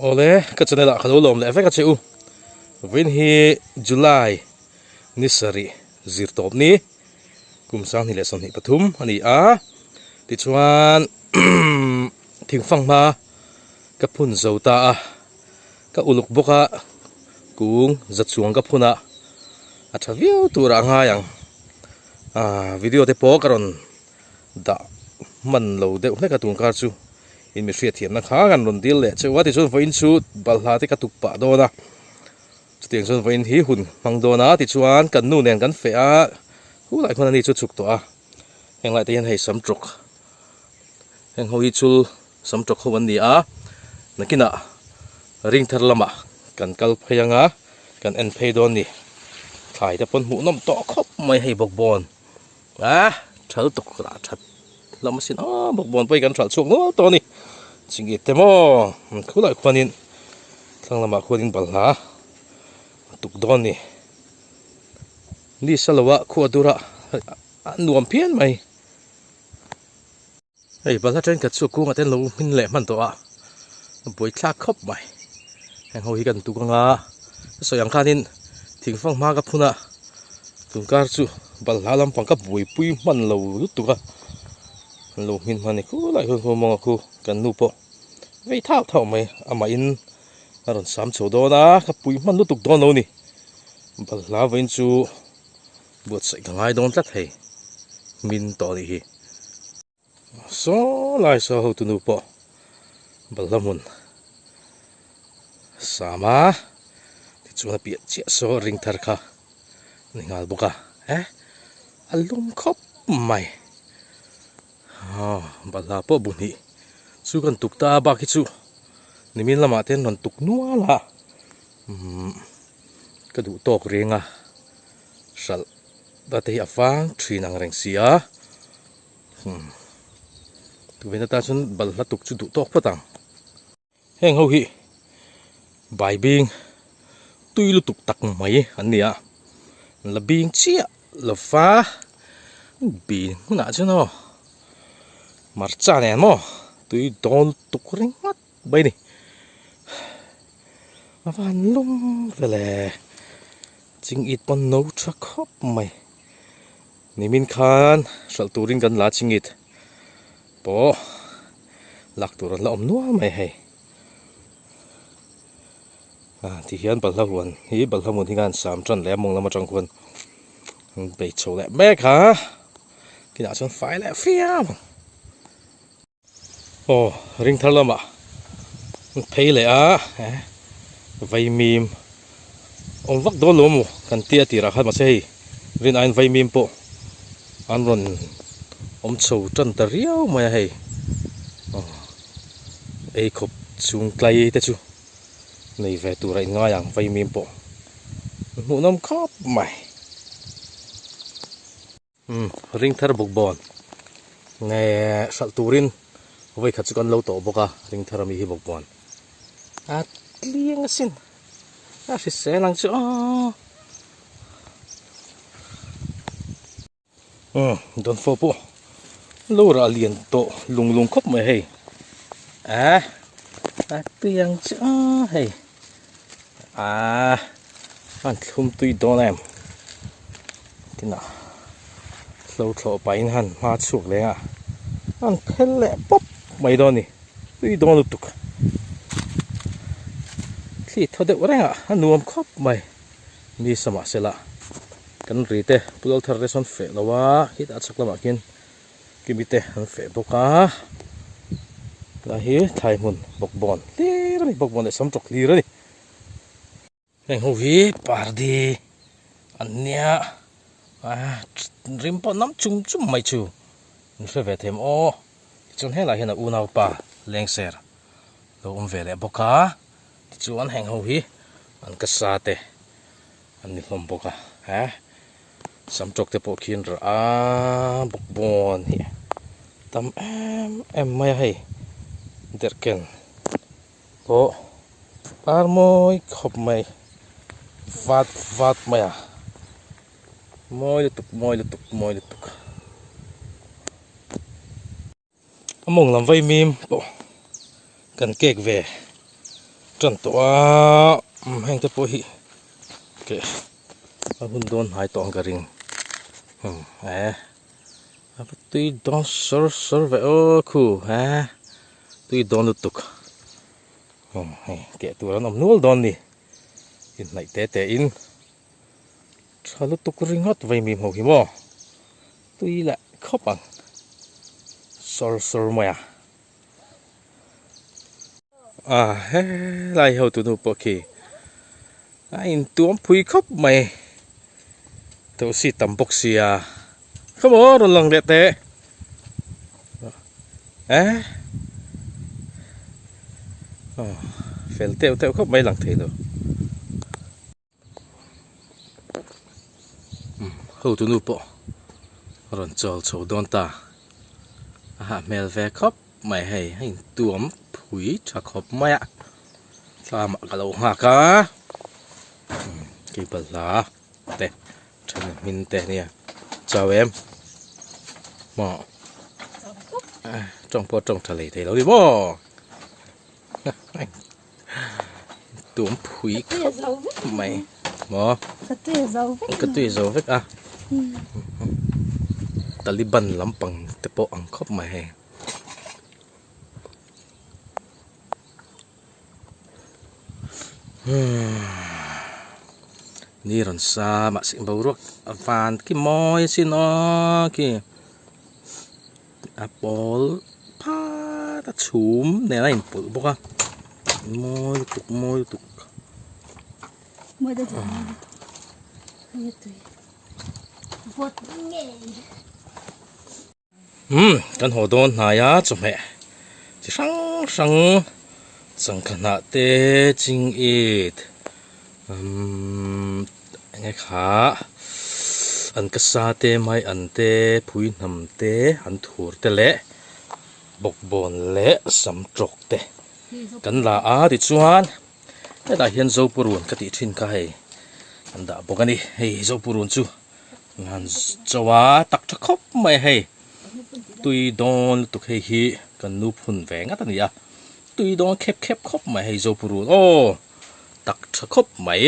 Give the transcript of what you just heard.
Awle, ka channel ah ka lo lawm leh vek a che u. Vawiin hi July ni sarih zir tawp ni kum 2023 a ni a. Tichuan thingfang hma ka phun zo ta a, ka uluk bawk a, kung za chuang ka phun a, a tha viau tur ah a ngai ang. Video te pawh ka rawn dah hman lo deuh hlek a tunkar chu in mi hriatthiamna kha kan rawn dil leh cheuh a tichuan vawiin chu balhla te ka tuk pah dawn a chutiang chuan vawiin hi hun hmang dawn a tichuan kan nu nen kan feh a khulai khuan ani chu chhuk tawh a heng lai te hian hei sam tawk heng ho hi chul sam tawk ho an ni a nakinah ring thar lamah kan kal phei anga kan en phei dawn ni thlai te pawn hmuh nawm tawh khawp mai hei bawkbawn. A thal tuk lah that lam asin a bawkbawn pawh hi kan hralh chhuak nual tawh a ni chingit te maw khulai khuanin thlang lamah khuanin balhla a tuk dawn a ni ni sa lo a khua dur a a nuam phian mai. Hei balhla thenkhat chu kungah te an lo hmin leh hman tawh a, a buaithlak khawp mai. Heng ho hi kan tuk anga ka sawi ang khanin thingfang hma ka phun a, tunkar chu balhla lampang ka buaipui hman lo lutuk a, an lo hmin hman ni khulai khuan khaw mawnga khu kan nu pawh vei thau thau mai amahin a rawn sam chho dawn a, ka pui hman lutuk dawn lo a ni. Balhla vawiin chu buatsaih ka ngai dawn tlat hei hmin tawh a nih hi. Saw lai saw hotu nu pawh balhla hmun sam a tichuan a piah chiah saw ring thar kha a ni nghal bawk a eh a lum khawp mai aw balhla pawh bu hnih chu kan tuk ta a bak hi chu nimin lamah te an rawn tuk nual a umm ka duh tawk reng a hralh ta te hi a vang thin ang reng si a umm tuvena tan chuan balhla tuk chu duh tawk phawt ang heng ho hi baibing tui lutuk tak mai an ni a an la bing chiah lo va bin hunah chuan aw hmarcha nen maw tui dawn tuk ringawt. Mai ni a van lum vele ching it pawn no tha khawp mai nimin khan hralh turin kan la ching it pawh lak tur an la awm nual mai hei ah ti hian balhla huan hi balhla hmun hi khan sam tan leh a mawng lam atang khuan an bei chho leh mek a kinah chuan fai leh fiam ang. Aw ring thar lamah an phei leh a eh vaimim awm vak dawn lo maw kan tia tirah khan mahse hei rin aiin vaimim pawh an rawn awm chho tan ta riau mai a hei aw ei khawp chhung tlai te chu nei ve tur a inngai ang vaimim pawh hmuhnawm khawp mai. Umm ring thar bawk bawn nge hralh turin vawi khat chu kan lo tawh bawk a ring thar ami hi bawk bawn a tliang asin a hrisel ang chu aw umm dawnfawh pawh lo rah lian tawh lung lung khawp mai hei a a tliang chu aw hei Aaa an thlum tui dawn em tinah hlo thlawh pahin han hma chhuak leng a an phel leh pawp mai dawn a ni tui dawn lutuk thli thaw deuh reng a a nuam khawp mai ni samah sela kan ri te pu Lalthar te sawn feh lo a khitah a chhak lamah khian Kimi te an feh bawk a tlai hi thlai hmun bawkbawn hlir a ni bawkbawn leh sam tawk hlir a ni heng ho hi pardi an nia a rim pawh nam chum chum mai chu an hre ve thei maw tichuan helaiah hian a unaupa lengser lo awm ve leh bawk a tichuan heng ho hi an ka sa te an ni hlawm bawk a he. Sam tawk te pawh khian rah a bawkbawn hi tam em em mai a hei derhken pawh par mawi khawp mai vat vat mai a mawi lutuk mawi lutuk mawi lutuk. A mawng lam vaimim pawh kan kek ve tan tawh a heng te pawh hi keh a hun dawn hnai tawh ang ka ring eh a va tui dawn sawr sawr ve aw khu he tui dawn lutuk hei keh tur an awm nual dawn a ni inhnaih te te in. Tha lutuk ringawt vaimim ho hi maw tui leh khawp ang sawr sawr mai a a helai ho tunu pawh khi a intuam phui khawp mai tawhsi tam bawk sia khaw maw rawn lang leh teh eh aw fel teuh teuh khawp mai lang thei lo. Hotu nu pawh a rawn chawl chho dawn ta a hah hmel ve khawp mai hei a intuam phui tha khawp mai a tlamah ka lo nghak a kei balhla te then a hmin te ania chau em maw tawng pawh tawng tha lei thei lo ni maw. Tuam phui khap mai maw ka tui zo vek ka tui zo vek a Taliban lampang te pawh ang khawp mai hei ni rawn sa mahse boruak a van khi mawi asin aw khi. A pawl phat a chhum nen a inpawlh bawk a mawi lutuk mawi lutuk. Umm kan haw dawn hnai a chawhmeh chi hrang hrang changkha hnah te ching it umm enge kha an ka sa te mai an te phui hnam te an thur te leh bawkbawn leh sam tawk te kan la a tichuan hetah hian zopurun ka tih thin kha hei an dah bawk a ni hei zopurun chu an chaw a tak tha khawp mai a hei tui dawn lutuk hei hi kan nu phun ve ngat a ni a tui dawn khep khep khawp mai hei zopurun aw tak tha khawp mai.